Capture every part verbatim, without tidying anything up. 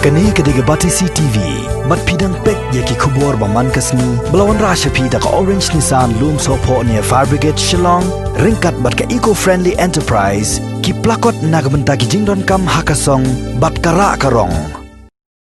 Kane ka dei ka Batesi T V. Bad phi dang peit ïa ki khubor ba man ka sngi ba la wanrah sha phi da ka Orange Nissan Lumsohphoh near Fire Brigade Shillong, ryngkat bad ka Eco Friendly Enterprise, ki plakot na ka bynta ki jingdonkam ha ka song bad ka rah ka rong.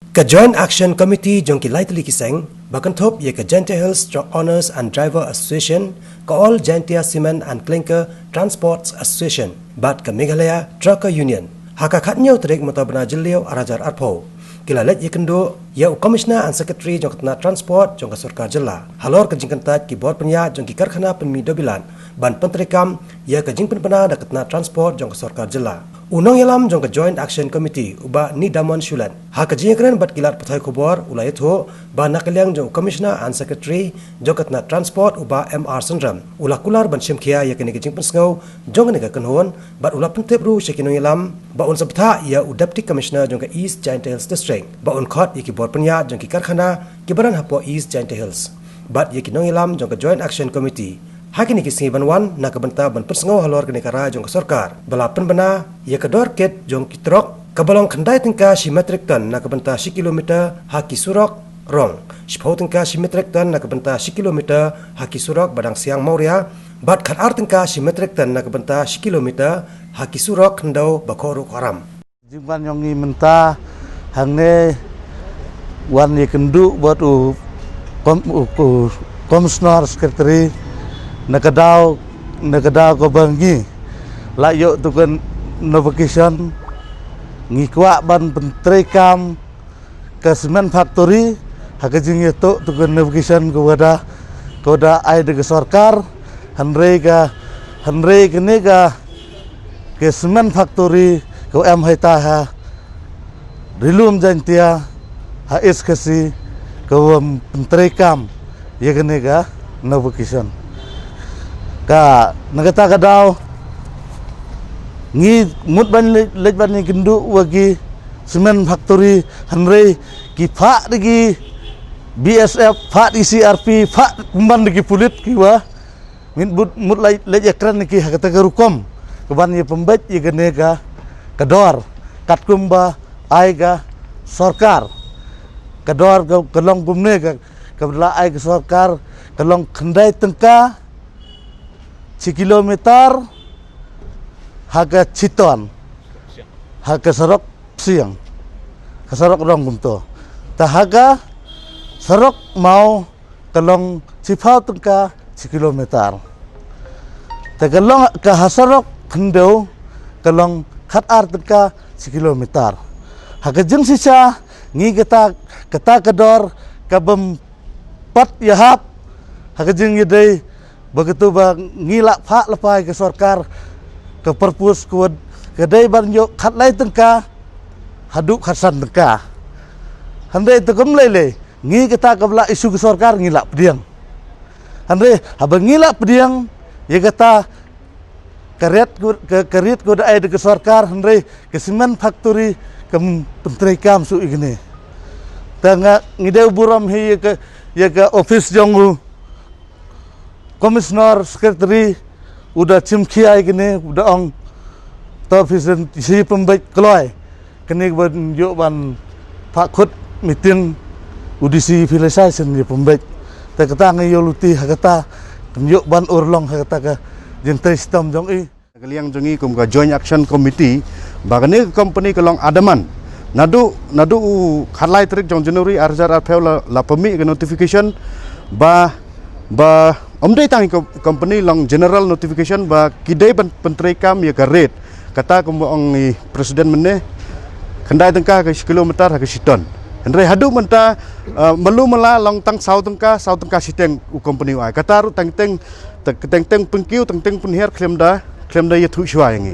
Ka Joint Action Committee jong ki lai tylli ki seng ba kynthup ïa ka Jaintia Hills Truck Owners and Driver Association, ka All Jaintia Cement and Clinker Transports Association bad ka Meghalaya Trucker Union, ha ka khatnïew tarik mynta u bnai Jylliew ar hajar arphew, ki la leit ïakynduh ïa u Commissioner and Secretary jong ka tnat Transport jong ka sorkar jylla halor ka jingkyntait ki bor pynïaid jong ki karkhana pynmih dewbilat ban pyntreikam ïa ka jingpynbna da ka tnat Transport jong ka sorkar jylla. U nongïalam jong ka Joint Action Committee, u Bah Nidamon Shulet, ha ka jingïakren bad ki lad pathai khubor, u la ïathuh ba na ka liang jong u Commissioner and Secretary jong ka tnat Transport, u Bah M R Synrem, u la kular ban shim khia ïa kane ka jingpynsngew jong kane ka kynhun, bad u la pyntip ruh sha ki nongïalam ba un sa bthah ïa u Deputy Commissioner jong ka East Jaintia Hills District ba un khot ïa ki bor pynïaid jong ki karkhana kiba don hapoh East Jaintia Hills bad ïa ki nongïalam jong ka Joint Action Committee ha kine ki sngi ban wan, na ka bynta ban pynsngew halor kane ka rai jong ka sorkar ba la pynbna ïa ka dor kit jong ki trok kaba long khyndai tyngka shi metric ton na ka bynta shi kilometer ha ki surok rong, shiphew tyngka shi metric ton na ka bynta shi kilometer ha ki surok ba dang siang mawria, bad khatar tyngka shi metric ton na ka bynta shi kilometer ha ki surok khyndew ba khohruh khohram. Jingwan jong ngi mynta hangne wan ïakynduh bad u kom-, u, u Commissioner Secretary na ka daw, na ka daw kaba ngi la ïoh tu ka convocation, ngi kwah ban pyntreikam ka cement factory ha ka jingïathuh tu ka convocation ka wada, ka wada ai da ka sorkar, hynrei ka, hynrei kane ka, ka cement factory ka em haitai ha Ri-lum Jaintia ha East Khasi ka wym pyntreikam ïa kane ka convocation. Ka, na kata ka daw ngi mut ban leit, leit ban ïakynduh wa ki cement factory, hynrei ki phah da ki B S F, phah da ki C R P, phah kumban da ki pulit ki wa. Ngin mut, mut leit, leit ïakren ki ha kata ka rukom ka ban ïa pynbeit ïa kane ka, ka dor katkum ba ai ka sorkar. Ka dor ka, ka long kumne ka, ka ba la ai ka sorkar ka long khyndai tyngka shi kilometer ha ka chiton, ha ka sarok psiang, ka sarok rong kumto. Ta ha ka sarok maw ka long shiphew tyngka shi kilometer. Ta ka long ka ha sarok khyndew ka long khatar tyngka shi kilometer. Ha ka jingshisha ngi kata, kata ka dor ka bym pat ïahap ha ka jingïadei ba katu ba ngi la phah lypa ïa ka sorkar ka purpose ka wad ka dei ban ïoh khatlai tyngka haduh khatsan tyngka. Hynrei te kam lei lei ngi kata ka ba la issue ka sorkar ngi la pdiang. Hynrei haba ngi la pdiang ïa kata ka rit ka, ka, ka rit ka da ai da ka sorkar, hynrei ka cement factory kam pyntreikam shuh ïa kine. Ta nga ngi dei u burom hi ïa ka, ïa ka office jong u Commissioner Secretary u da chim khia ïa kine, u da ong ta office shi pynbeit kloi. Kane ka ban ïoh ban phah khut meeting u D C phi la shai shen ïa pynbeit. Te kata nga ïoh luti ha kata kan ïoh ban urlong ha kata ka jingtrei shitom jong i. Ka liang jong i kum ka Joint Action Committee ba kane ka company ka long Adaman. Naduh, naduh u khatlai tarik jong January ar hajar arphew la, la pynmih ka notification ba, ba ym dei tang i ko-, company long general notification ba ki dei ban pyntreikam ïa ka rate. Kata kumba ong i president mynne, khyndai tyngka ha ka shi kilometer ha ka shi ton. Hynrei haduh mynta, eh, malu mala long tang saw tyngka, saw tyngka shiteng u company u ai. Kata ruh teng teng, te-, teng teng pynkiew, teng teng pynhiar khlem da, khlem da ïathuh shuwa ïa ngi.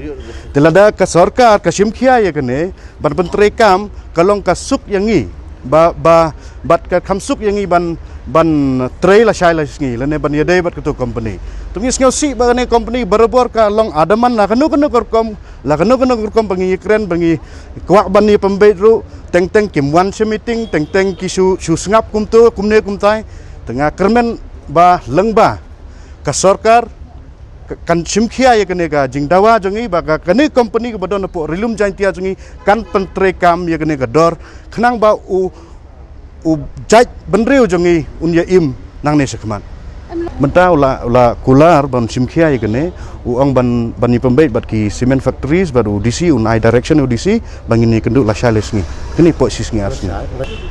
Te lada ka sorkar ka shim khia ïa kane ban pyntreikam, ka long ka suk ïa ngi. Ba, ba, bad ka kham suk ïa ngi ban, ban trei lashai lashisngi lane ban ïadei bad katu company. Te ngi sngewsih ba kane company barabor ka long Adaman la kano kano ka rukom, la kano kano ka rukom ba ngi ïakren, ba ngi kwah ban ïa pynbeit ruh, teng teng kim wan sha meeting, teng teng ki shu, shu sngap kumto, kumne kumtai. Te nga kyrmen ba lyngba ka sorkar Kan shim khia ïa kane ka jingdawa jong ngi ba ka kane company kaba don hapoh Ri Lum Jaintia jong ngi kan pyntreikam ïa kane ka dor khnang ba u u jait bynriew jong ngi un ïa im nangne shakhmat. Mynta u la u la kular ban shim khia ïa kane, u ong ban ban ïa pynbeit bad ki cement factories bad u D C, un ai direction u D C ba ngin ïa kynduh lashai lai sngi. Kane pok shi sngi ar sngi.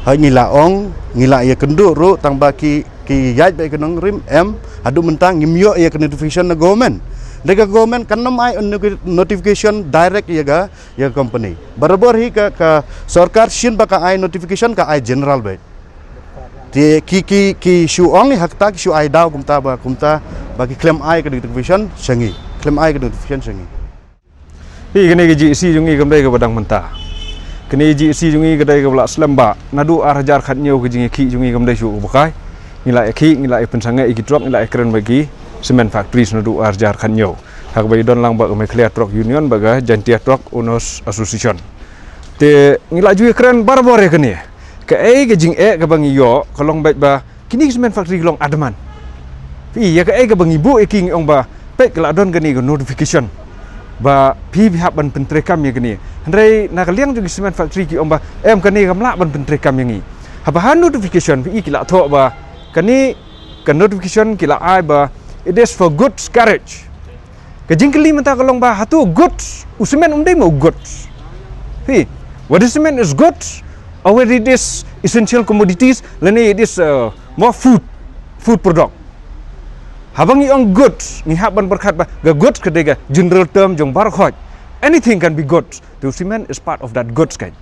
Ha ngi la ong, ngi la ïa kynduh ruh tang ba ki ki ïaid ba ïa ka nongrim em, haduh mynta ngim ïoh ïa ka notification na government. Dei ka government kan nym ai notification direct ïa ka ïa ka company. Barabor hi ka ka sorkar shin ba ka ai notification ka ai general beit. Te ki ki ki shu ong ha kata ki shu ai daw kumta ba kumta ba ki khlem ai ka notification sha ngi. Khlem ai ka notification sha ngi. Hi kane ka G E C jong ngi kam dei kaba dang mynta. Kane ka G E C jong ngi ka dei kaba la slem ba naduh ar hajar khatñiew ka jingïakhih jong ngi kam dei shuh kaba kai. Ngi la ïakhih, ngi la ïa pynsangeh ïa ki truck, ngi la ïa kren bad ki cement factories naduh ar hajar khatñiew. Ha kaba ïadon lang bad ka Meghalaya Truck Union bad ka Jaintia Truck Owners Association. Te ngi la ju ïa kren barabor ïa kane. Kaei ka jingeh kaba ngi ïoh ka long beit ba kine ki cement factory ki long adamant. Phi ïa kaei kaba ngi buh ïa ki, ngi ong ba peit ka la don kane ka notification ba phi phi hap ban pyntreikam ïa kane. Hynrei na ka liang jong ki cement factory ki ong ba em, kane kam lah ban pyntreikam ïa ngi. Haba ha notification phi ki la thoh ba kane ka notification ki la ai ba it is for goods carriage. Ka jingkylli mynta ka long ba hato goods, u cement um dei mo goods? Phi, whether cement is goods or whether it is essential commodities, lane it is uh, more food, food product. Haba ngi ong goods, ngi hap ban pyrkhat ba ka goods ka dei ka general term jong baroh khoit. Anything can be goods. The cement is part of that goods, kan.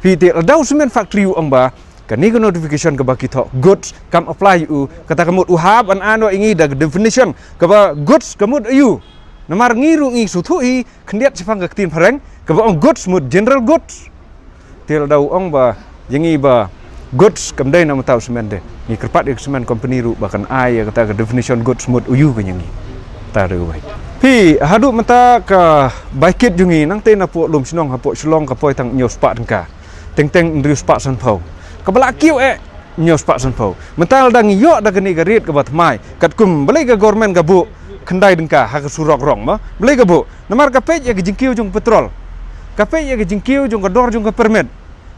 Phi, te lada u cement factory u ong ba kane ka notification kaba ki thoh goods kam apply ïa u, kata ka mut u hap ban ai noh ïa ngi da ka definition kaba goods ka mut ïa u. Namar ngi ruh ngi sngewthuh hi khyndiat shaphang ka ktien phareng kaba ong goods mut general goods. Te lada u ong ba ïa ngi ba goods kam dei na mynta u cement, te ngi kyrpad ïa ka cement company ruh ba kan ai ïa kata ka definition goods mut ïa u ka ïa ngi. Ta dei wei. Phi, haduh mynta ka bai kit jong ngi nangta na poh lum shnong hapoh Shillong ka poi tang hynñiew spah tyngka. Teng teng hynriew spah sanphew. Kaba la kiew eh hynñiew spah sanphew. Mynta lada ngi ïoh da kane ka rate kaba thymmai, katkum balei ka government ka buh khyndai tyngka ha ka surok rong mo? Balei ka buh? Namar ka peit ïa ka jingkiew jong petrol. Ka peit ïa ka jingkiew jong ka dor jong ka permit.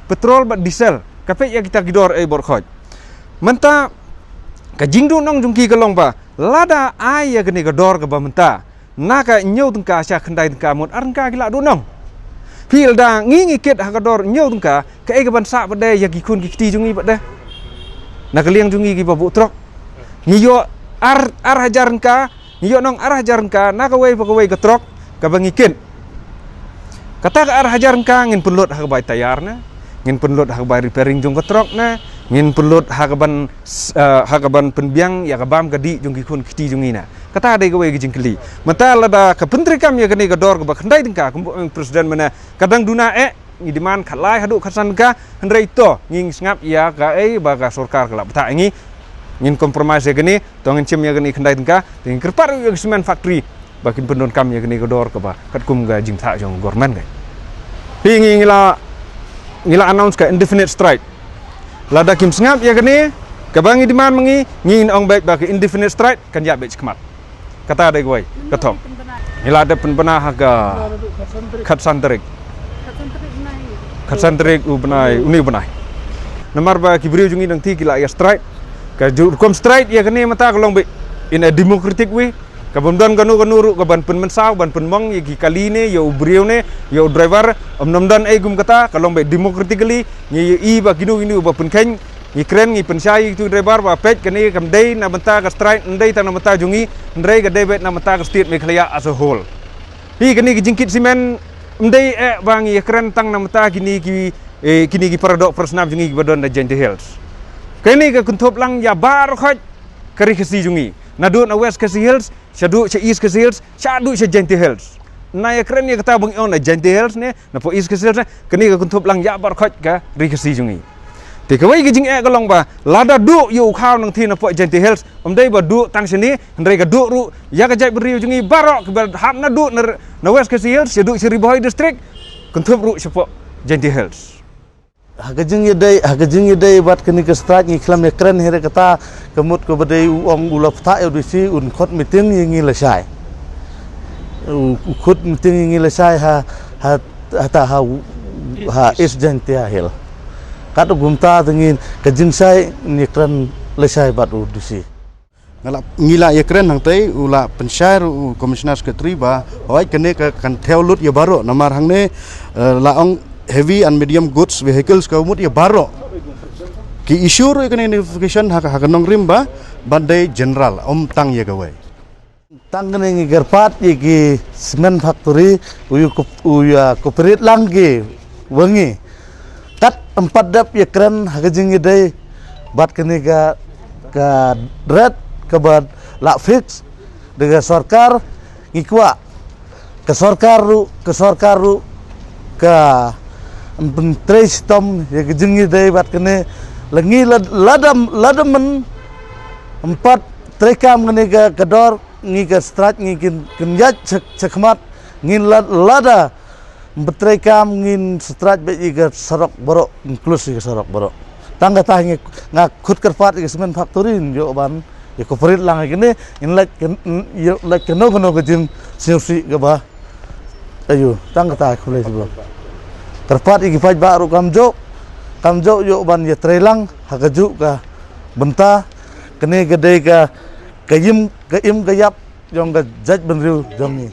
Petrol bad diesel. Ka peit ïa kita ki dor ei bor khoj. Mynta ka jingduhnong jong ki ka long ba lada ai ïa kane ka dor kaba mynta na ka hynñiew tyngka sha khyndai tyngka mut ar tyngka ki la duhnong. Phi, lada ngi ngi kit ha ka dor hynñiew tyngka, kaei kaban sah pat de ïa ki khun ki kti jong ngi pat de? Na ka liang jong ngi kiba buh trok. Ngi ïoh ar, ar hajar tyngka, ngi ïoh nong ar hajar tyngka na kawei pa kawei ka trok kaba ngi kit. Kata ka ar hajar tyngka ngin pynlut ha ka bai tayar ne, ngin pynlut ha ka bai repairing jong ka trok ne, ngin pynlut ha ka ban s-, eh, ha ka ban pynbiang ïa ka bam ka dih jong ki khun ki kti jong ngi ne. Kata dei kawei ka jingkylli. Mynta lada ka pyntreikam ïa kane ka dor kaba khyndai tyngka, kumba ong president mynne, ka dang duna eh, ngi demand khatlai haduh khatsan tyngka, hynrei to ngi sngap ïa kaei ba ka sorkar ka la bthah ïa ngi. Ngin compromise ïa kane, to ngin shim ïa kane khyndai tyngka, te ngin kyrpad ruh ïa ka cement factory ba kin pyndonkam ïa kane ka dor kaba katkum ka jingthah jong government ka. Phi, ngi ngi la, ngi la announce ka indefinite strike. Lada kim sngap ïa kane kaba ngi demand ma ngi, ngin ong beit ba ka indefinite strike kan ïa beit shakhmat. Kata dei kawei ka thong. Ngi la dep pynbna ha ka khatsan tarik. Khatsan tarik u bnai, une u bnai. Namar ba ki briew jong ngi dang thik ki la ïa strike. Ka ju-, rukom strike ïa kane mynta ka long beit in a democratic way. Ka bym don kano kano ruh ka ban pynmynsaw, ban pynmong ïa ki kali ne, ïa u briew ne, ïa u driver, ym nym don ei kum kata, ka long beit democratically, ngi ïohi ba kino kino ba pynkheiñ, ngi kren, ngi pynshai ïa ki tu driver ba peit kane kam dei na bynta ka strike, ym dei tang na bynta jong ngi, hynrei ka dei beit na bynta ka state Meghalaya as a whole. Hi kane ka jingkit cement, ym dei eh ba ngi ïa kren tang na bynta kine ki, eh, kine ki paradoh parasnam jong ngi kiba don na Jaintia Hills. Kane ka kynthup lang ïa baroh khoit ka Ri Khasi jong ngi. Naduh na West Khasi Hills, shaduh sha East Khasi Hills, shaduh sha Jaintia Hills. Nga ïa kren ïa kata ba ngi ong na Jaintia Hills ne, na poh East Khasi Hills ne, kane ka kynthup lang ïa baroh khoit ka Ri Khasi jong ngi. Te kawei ka jingeh ka long ba, lada duh ïa u khaw nangtei na poh Jaintia Hills, ym dei ba duh tang shane, hynrei ka duh ruh ïa ka jaitbynriew jong ngi baroh kiba hap naduh na, na West Khasi Hills, shaduh sha Ri Bhoi District, kynthup ruh sha poh Jaintia Hills. Ha ka jingïadei, ha ka jingïadei bad kane ka strike ngi khlem ïa kren hi re kata, ka mut kaba dei u ong u la bthah ïa u D C un khot meeting ïa ngi lashai. U, u khut meeting ngi lashai ha, ha, ha ta ha, u, ha East Jaintia Hills. Kat u kumta te ngin ka jingshai ngi kren lashai bad u D C. Nga la, ngi la ïakren hangtei, u la pynshai ruh u Commissioner Secretary ba hoi kane ka kan thew lut ïa baroh, namar hangne, eh, la ong heavy and medium goods vehicles ka mut ïa baroh. Ki issue ruh ïa kane notification ha ka, ha ka nongrim ba, ba dei general, ym tang ïa kawei. Tang kane ngi kyrpad ïa ki cement factory, u ïa kup-, u ïa cooperate lang ki wa ngi. Kat ym pat dep ïakren ha ka jingïadei bad kane ka, ka rate kaba la fix da ka sorkar, ngi kwah ka sorkar ruh, ka sorkar ruh ka pyntrei shitom ïa ka jingïadei bad kane. La ngi la, lada, lada men ym pat treikam kane ka, ka dor, ngi ka strike ngi kin, kin ïaid sha, sha khmat, ngin la, lada ym pat treikam ngin strike beit ïa ka surok baroh, include ïa ka surok baroh. Tang kata ngi, nga khut kyrpad ïa ka cement factory, ïoh ban ïa cooperate lang ïa kane, ngin leit kan, ïoh leit kano kano ka jingsngewsih kaba. Aïu, tang kata khublei shibun. Kyrpad ïa ki paidbah ruh kamjooh, kamjooh ïoh ban ïatrei lang ha kajuh ka bynta. Kane ka dei ka, ka im, ka im ka ïap jong ka jaitbynriew jong ngi.